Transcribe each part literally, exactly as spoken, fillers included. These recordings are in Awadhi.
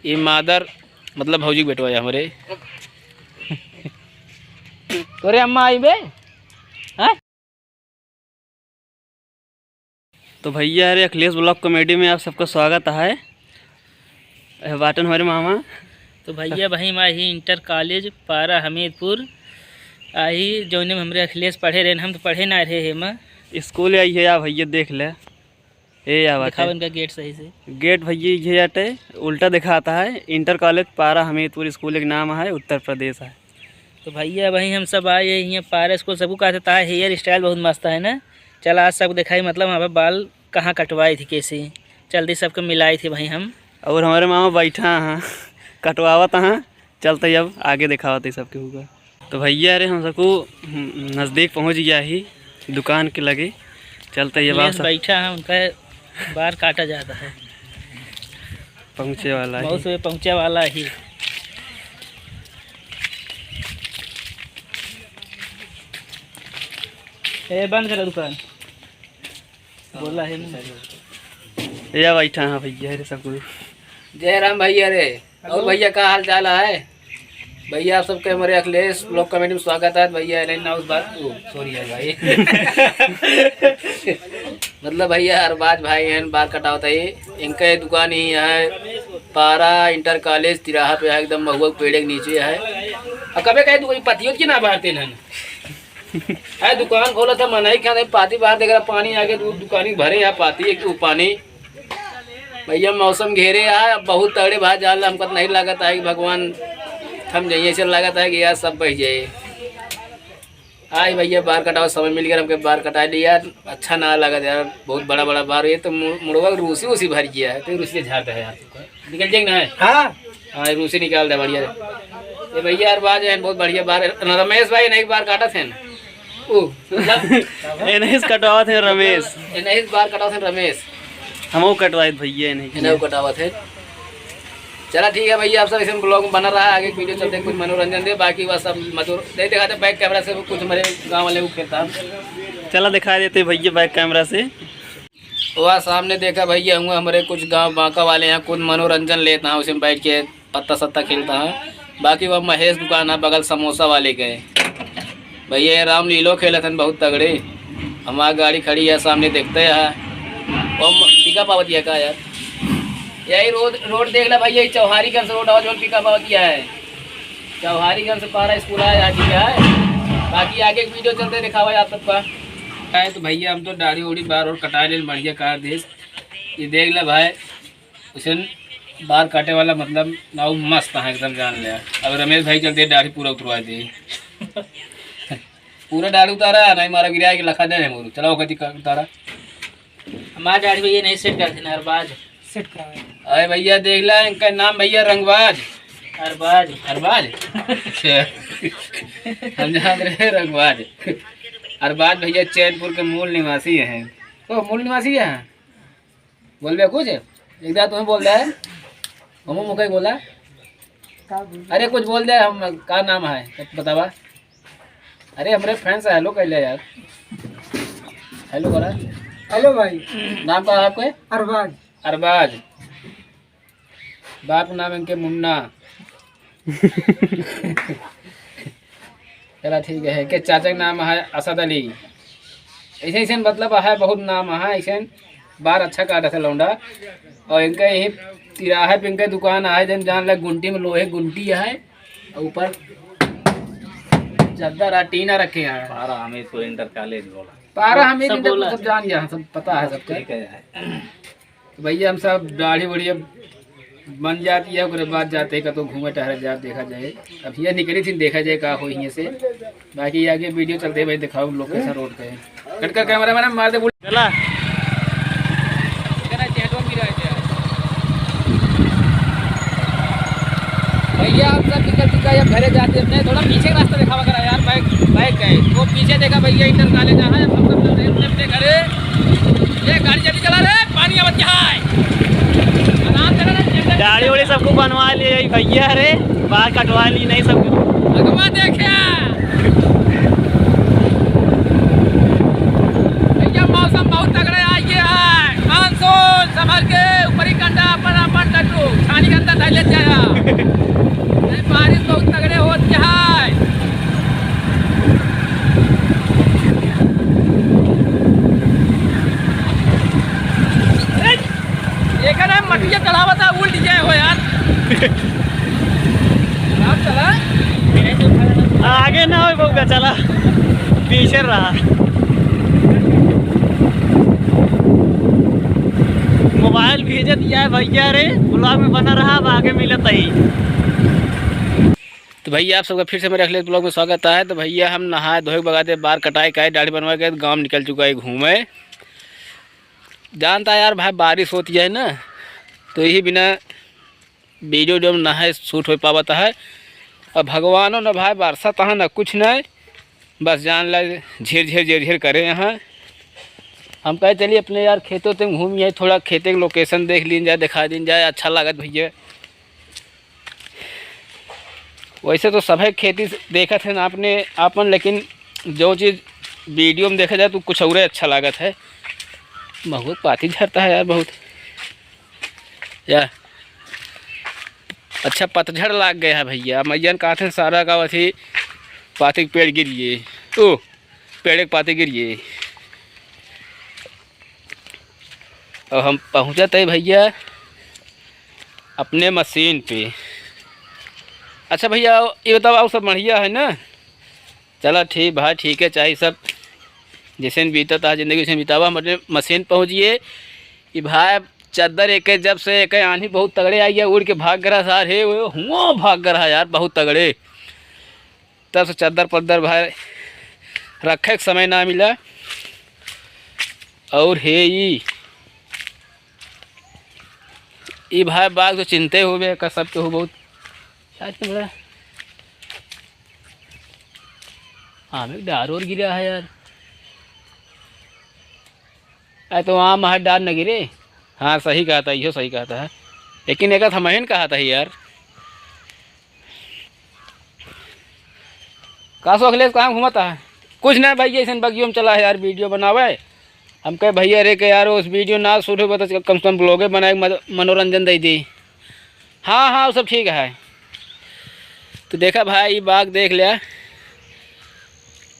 ये मादर, मतलब भौजी के बेटवा है हमरे। तोरे अम्मा आई बे? हाँ? तो भैया, अरे, अखिलेश vlog comedy में आप सबका स्वागत है। यह बाटन हमारे मामा। तो भैया, भाई, माँ ही इंटर कॉलेज पारा हमीदपुर आई, जौने में हमरे अखिलेश पढ़े रहे, हम तो पढ़े ना रहे हैं माँ। स्कूल आई है या भैया, देख ले। ए, या बात दिखाओ है। इनका गेट सही से। गेट भैया ये आटे, उल्टा दिखाता है। इंटर कॉलेज पारा हमीदपुर स्कूल एक नाम है, उत्तर प्रदेश है। तो भैया, वहीं हम सब आए हैं यहाँ पारा स्कूल, सबको कहते ता hair style बहुत मस्त है ना। चल, आज सबको दिखाई, मतलब, हमारे बाल कहाँ कटवाई थी, कैसे। जल्दी सबको मिलाई थी भाई हम। और हमारे मामा बैठा हैं, कटवावत हैं। चलते ही अब आगे दिखावत ही सबके ऊपर। तो भैया रे, हम सबको, हम्म, नजदीक पहुँच गया ही दुकान के लगे। चलते ही अब आप अखिलेश सब बैठा है, उनका बार काटा जाता है। पहुँचे वाला बहुत ही। समय पहुँचे वाला ही। ए, बंद करो दुकान। बोला है ना। या बैठा है भैया रे सब कोई। जय राम भैया रे। और हेलो। भैया का हाल चाल है? भैया आप सबके हमारे अखिलेश vlog comedy में स्वागत है। भैया एलन हाउस बार, ओ, सॉरी है भाई। मतलब भैया अरबाज भाई हैं, बार कटावत है। इनका ये दुकान ही है पारा इंटर कॉलेज तिराहा पे है, एकदम महुआ के पेड़े के नीचे है। और कबे कहे दुकान पतियों की ना बाहर तेन है। है दुकान खोला था, मनाई क्या नहीं, पाती बाहर देख रहा, पानी आके दु-, दुकानी भरे यहाँ पाती, एक तो पानी। भैया मौसम घेरे है, अब बहुत तगड़े भाई जान ला, हमको तो नहीं लागत है कि भगवान थम जाइए, ऐसे लागत है कि यार सब बह जाए। आई भैया बार कटावा समय मिल गया, हमके बार कटा लिया, अच्छा ना लागत यार, बहुत बड़ा बड़ा बार, ये तो मु-, मुड़वा रूसी उसी भर गया है, तो रूसी झाड़ है यार। निकल जाएंगे ना? हाँ। हाँ, रूसी निकाल दे, बढ़िया। ये भैया अरबाज हैं, बहुत बढ़िया बार। रमेश भाई नहीं बार काटत हैं। ओ, मतलब, ए नहीं कटवावत है रमेश। ए नहीं बार कटावत हैं रमेश। हमहू कटवाइत भैया, ए नहीं इन्हें कटावत है। चला ठीक है भैया, आप सब ऐसे vlog में बना रहा, आगे video चलते हैं, कुछ मनोरंजन दे, बाकी बस सब मजदूर दे दिखाते back camera से, कुछ हमारे गाँव वाले को खेलता है। चला दिखा देते भैया back camera से। वह सामने देखा भैया, हुआ हमारे कुछ गांव बांका वाले हैं, खुद मनोरंजन लेता है, उसी में बैठ के पत्ता सत्ता खेलता है। बाकी वह महेश दुकान है बगल समोसा वाले के। भैया ये रामलीलो खेलत हन बहुत तगड़े। हमार गाड़ी खड़ी है सामने, देखते हैं। और म-, पिकअप आवत है का यार? यही रोड, रोड देख ला भैया, ये चौहारीगंज रोड और जो पिकअप आवत है। चौहारीगंज से पारा स्कूल आया, ठीक है। बाकी आगे के video चलते दिखावा आप सबका। है तो भैया, हम तो दाढ़ी उड़ी बार और कटा लेन, बढ़िया काट देस। ये देख ले भाई, उसे बार काटे वाला मतलब नाऊ मस्त है एकदम, जान ले। अब रमेश भाई चलते दाढ़ी पूरा उतरवा दे। पूरा दाढ़ी उतारा, नहीं मारा गिरा के लखा दे है मोरू। चलाओ कति का उतारा। हमार दाढ़ी भैया नहीं set करते ना, अरबाज। Set करावे। अरे भैया देख ला, इनका नाम भैया रंगबाज। अरबाज। अरबाज? अच्छा। हम जान रहे रंगबाज। अरबाज भैया चैनपुर के मूल निवासी हैं। ओ, मूल निवासी हैं? बोल बे कुछ? एक दार तुम्हें बोल दे। हमू मुखई बोला। का बोल? अरे कुछ बोल दे, हम का नाम है? बतावा। अरे, हमरे fans है, hello कह ले यार। Hello करा। Hello भाई। नाम का है आपके? अरबाज। अरबाज। बाप नाम इनके मुन्ना। चला ठीक है, इनके चाचा का नाम है असद अली। ऐसे, ऐसे मतलब है, बहुत नाम है, ऐसे बार अच्छा काटत है लौंडा। और इनका यही तिराहे पे इनका दुकान है, जन जान ले गुंटी में लोहे गुंटी है। ऊपर चद्दर आ टीना रखे हैं। पारा हमीदपुर इंटर कॉलेज बोला। पारा हमीदपुर सब इंटर बोला। सब जान गया, सब पता है सबका। ठीक है। तो भैया हम सब दाढ़ी वढ़ी अब बन जाती है, ओकरे बाद जाते हैं कतौ घूमे टहरे जात, देखा जाए। अब हियाँ निकली थी, देखा जाए का होई हियाँ से। बाकी आगे video चलते हैं भाई, दिखाओ location road पे। कट कर cameraman मार दे, चला। भैया, हम सब निकल चुका है, अब घरे जाते हैं। अपने थोड़ा पीछे का रास्ता दिखावा करा यार, bike, bike है। वो पीछे देखा भैया, इंटर कॉलेज आ रहा है, हम सब चलते हैं अपने, अपने घरे। ये गाड़ी जल्दी चला रे, पानी आवत है। आराम से चला रे, जल्दी। दाढ़ी वाड़ी सबको बनवा लिए यही भैया रे, बाल कटवा ली नहीं सबको। अगवा देखा। भैया, मौसम बहुत तगड़ा है, ये है मानसून, संभल के, ऊपरी कंडा, अपन, अपन टट्टू, छानी के अंदर धर लेते हैं। ये चलावा था, उल्ट जाए हो यार। आप चला। आगे ना हो बउआ, चला, पीछे रहा। मोबाइल भेजे दिया है भैया रे, ब्लॉग में बना रहा, अब आगे मिलत ही। तो भैया, आप सबका फिर से मेरे अगले ब्लॉग में स्वागत है। तो भैया, हम नहाए धोए के बगाते, बार कटाए काए, दाढ़ी बनवाए के, गाँव निकल चुका है घूमे। जानता है यार भाई, बारिश होती है ना, तो यही बिना वीडियो जो ना है शूट हो पावत है। और भगवानो न भाई, बरसा तहाँ न कुछ नहीं, बस जान ला झिर झिर झिर झिर करे यहाँ। हम कहे चलिए अपने यार खेतों से घूम आए, थोड़ा खेते के लोकेशन देख लीन जाए, दिखा दीन जाए, अच्छा लागत भैया। वैसे तो सभे खेती से देखत हैं आपने आपन, लेकिन जो चीज़ वीडियो में देखा जाए तो कुछ और अच्छा लागत है। बहुत पाती झरता है यार, बहुत यार। अच्छा पतझड़ लाग गया है भैया, मैयन कहते हैं सारा का अथी पाती के पेड़ गिर गए, ओ पेड़ के पाती गिर गए। अब हम पहुँचत है भैया अपने मशीन पे। अच्छा भैया, ये बताओ, और सब बढ़िया है ना? चला ठीक भाई, ठीक है, चाहे सब जैसे बीतत है जिंदगी, वैसे बितावा। हम अपने मशीन पहुँचिए। ये भाई चद्दर एक, जब से एक आन्ही बहुत तगड़े आई है, उड़ के भाग गया सार, हे वो हुआ भाग गया यार, बहुत तगड़े। तब से चद्दर पद्दर भाई रखे के समय ना मिला। और हे ई, ई भाई बाग तो चिंते हो बे का, सब तो हो बहुत। क्या चल रहा है? हाँ, में डार और गिरा है यार। अरे तो आम है, डार न गिरे। हाँ, सही कहा था, इहो सही कहा था। लेकिन एक हमहिन कहा था यार। का सो अखिलेश, कहाँ घूमत है? कुछ ना भाई, ऐसे बगियों में चला है यार, वीडियो बनावे। हम कहे भैया रे के यार, उस वीडियो ना शूट हो तो कम से कम ब्लॉगे बनाए, मज-, मनोरंजन दे दी। हाँ, हाँ, वो सब ठीक है। तो देखा भाई, ये बाग देख लिया,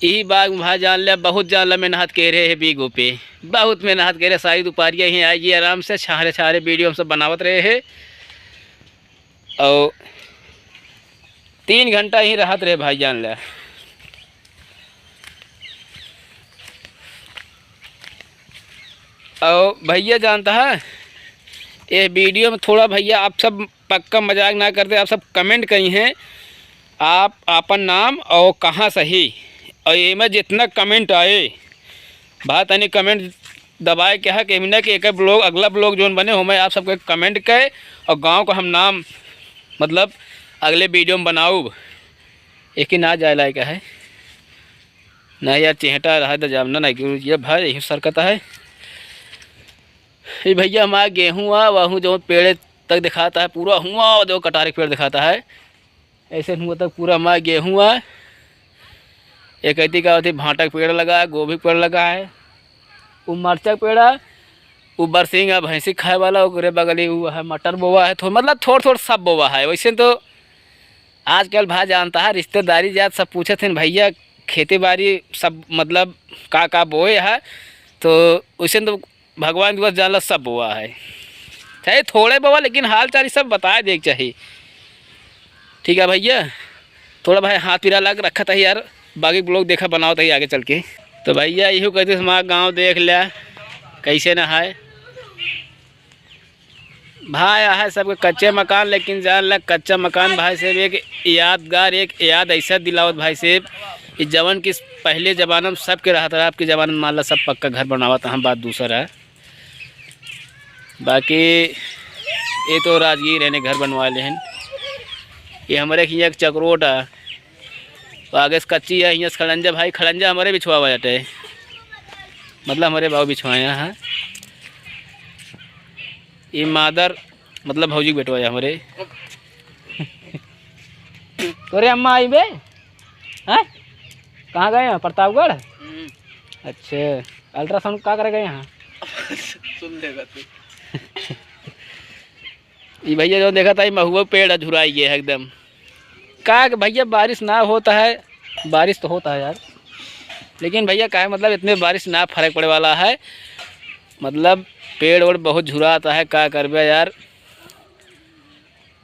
यही बाग में भाई जान लिया, बहुत जान लिया मेहनत के रहे है बीगो पे, बहुत मेहनत के रहे। सारी दुपहरिया ही आएगी आराम से, छारे छारे वीडियो हम सब बनावत रहे है। और तीन घंटा ही रहत रहे भाई जान ले। और भैया जानता है, ये वीडियो में थोड़ा भैया आप सब पक्का मजाक ना करते, आप सब कमेंट करी हैं, आप आपन नाम और कहाँ से ही, और ये में जितना कमेंट आए भाई तनी कमेंट दबाए के है कि ना कि एक ब्लॉग, अगला ब्लॉग जोन बने हो, मैं आप सबके कमेंट के और गाँव का हम नाम मतलब अगले वीडियो में बनाऊब। एक ही ना जाए लायक है ना यार, चेहटा रहा तो जामना ना क्यों ये भाई, यही सरकत है। ये भैया हमारा गेहूँ आ वहूँ जो पेड़ तक दिखाता है पूरा हुआ, जो कटारे के पेड़ दिखाता है। ऐसे हुआ तक पूरा हमार गेहूँ आ, एक ऐती का होती भाँटा के पेड़ लगा है, गोभी के पेड़ लगा है, उ मरचा के पेड़ आ, उ बरसिंग आ भैंसी खाए वाला, ओकरे बगली उ है मटर बोवा है, थो-, मतलब थोड़ थोड़ सब बोवा है। वैसे तो आजकल भा जानता है रिश्तेदारी जात सब पूछत हैं भैया खेती बाड़ी सब मतलब का का बोए है, तो वैसे तो भगवान दिवस जाला सब बोआ है, चाहे थोड़े बोआ, लेकिन हाल चाल ई सब बताए देख चाही। ठीक है भैया, थोड़ा भाई हाथ पीरा लग रखा था यार, बाकी ब्लॉग देखा बनाओ था आगे चल के। तो भैया इहो कहते हमारा गाँव देख लिया कैसे ना है। भाई, आहे सबके कच्चे मकान, लेकिन जान ला, कच्चा मकान भाई साहब एक यादगार, एक याद ऐसा दिलावत भाई साहब, कि जवन कि पहले जमाना में सबके रहत रहा, आपके जमाना में मान ला सब पक्का घर बनावत हैं, बात दूसरा है। बाकी ये तो राजगीर है, घर बनवा ले हैं। ये हमारे हियाँ एक चकरोट है, तो आगे से कच्ची है, हियाँ से खड़ंजा, भाई खड़ंजा हमारे बिछवावा जाते हैं, मतलब हमारे बाबू बिछवाया है। ये मादर मतलब भौजी के बेटवा है हमारे। तोरे अम्मा आई बे? हैं? कहाँ गए हैं? प्रतापगढ़? हम्म। अच्छा, अल्ट्रासाउंड का करे गए हैं? सुन लेगा तू। ई भैया जो देखा था, ई महुआ पेड़ है, झुराई गया है एकदम। का कि भैया बारिश ना होता है, बारिश तो होता है यार, लेकिन भैया का है मतलब इतने बारिश ना फर्क पड़े वाला है, मतलब पेड़ ओड़ बहुत झुरात है, का करबे यार।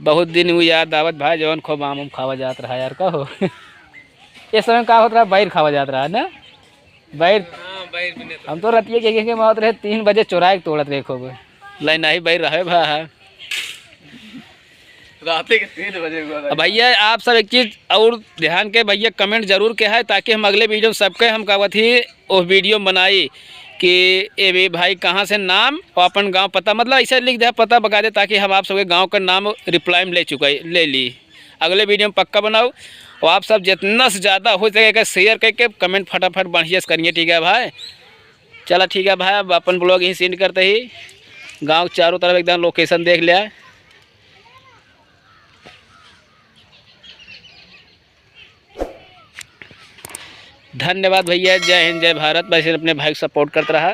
बहुत दिन हुई याद आवत भाई, जवन खूब आम उम खावा जात रहा यार, का हो? इस समय का होत रहा, बैर खावा जात रहा ना, बैर। हाँ, बैर भी नहीं हम तो रतिया के, के, के मावत रहे, तीन बजे चोराए के तोड़त रहे खूब। लाइन नाही बैर रहे भा। रात के तीन बजे को अब भैया, आप सब एक चीज और ध्यान के भैया, comment जरूर के है, ताकि हम अगले video में सबके हम कहत ही, वो video बनाई कि ए भी भाई कहाँ से नाम और अपन गांव पता, मतलब ऐसे लिख दे पता बता दे, ताकि हम आप सबके गांव का नाम reply में ले चुका, ले ली। अगले video में पक्का बनाओ। और आप सब जितना से ज़्यादा हो सके एकर share करके comment फटाफट बढ़िया से करिए, ठीक है भाई। चला ठीक है भाई, अब अपन vlog यहीं से end करते ही। गांव चारों तरफ एकदम location देख लिया। धन्यवाद भैया, जय हिंद, जय भारत। वैसे अपने भाई को support करत रहा।